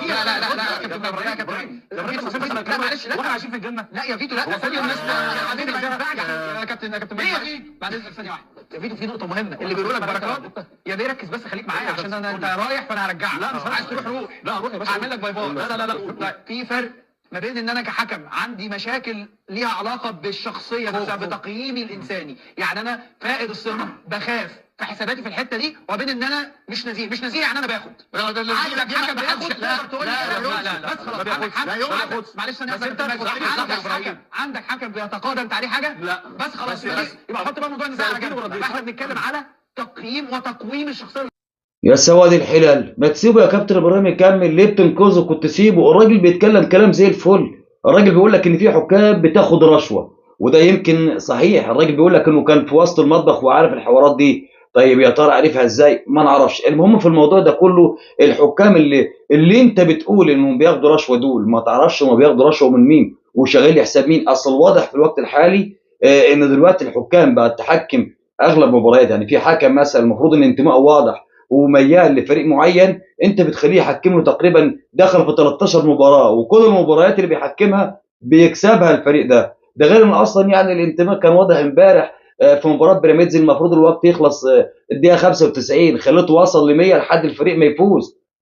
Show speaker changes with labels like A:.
A: لا لا لا لا يا كابتن ابراهيم، يا كابتن لا معلش، لا
B: واحنا عايشين في الجنة.
A: لا يا فيتو، لا
B: هو كل الناس
A: حبيبي ما ينفعش يا كابتن، يا كابتن ايه يا فيتو، بعد اذنك ثانية واحدة يا فيتو، في نقطة مهمة اللي بيقول لك بركات يا بيه، ركز بس خليك معايا عشان انا انت رايح فانا هرجعك.
B: لا مش
A: عايز تروح روح.
B: لا روح يا باشا،
A: هعمل لك bye bye.
B: لا لا لا.
A: طيب في فرق ما بين ان انا كحكم عندي مشاكل ليها علاقة بالشخصية نفسها، بتقييمي الانساني، يعني انا فائد الثقة، بخاف في حساباتي في الحتة دي، وبين ان انا مش نزيه. مش نزيه يعني انا باخد، عندك حكم بياخد، تقدر تقول لي
B: لا لا لا،
A: بس خلاص عندك حكم، معلش انا
B: بس انت
A: عندك حكم، عندك حكم بيتقاضى انت عليه حاجة؟
B: لا
A: بس خلاص، يبقى حط بقى موضوع النزاع على جنب. احنا بنتكلم على تقييم وتقويم الشخصية.
C: يا سواد الحلال، ما تسيبه يا كابتن ابراهيم يكمل، ليه بتنقذه؟ كنت سيبه، الراجل بيتكلم كلام زي الفل. الراجل بيقول لك ان في حكام بتاخد رشوة، وده يمكن صحيح. الراجل بيقول لك انه كان في وسط المطبخ وعارف الحوارات دي. طيب يا ترى عارفها ازاي؟ ما نعرفش. المهم في الموضوع ده كله الحكام اللي انت بتقول انهم بياخدوا رشوة دول، ما تعرفش هم بياخدوا رشوة من مين وشغال حساب مين. اصل واضح في الوقت الحالي ان دلوقتي الحكام بقت تحكم اغلب مباريات. يعني في حكم مثلا المفروض ان انتمائه واضح وميال لفريق معين، انت بتخليه يحكم له تقريبا دخل في 13 مباراة، وكل المباريات اللي بيحكمها بيكسبها الفريق ده. ده غير ان اصلا يعني الانتماء كان واضح امبارح في مباراة بيراميدز، المفروض الوقت يخلص الدقيقة 95، خليته وصل ل 100 لحد الفريق ما يفوز.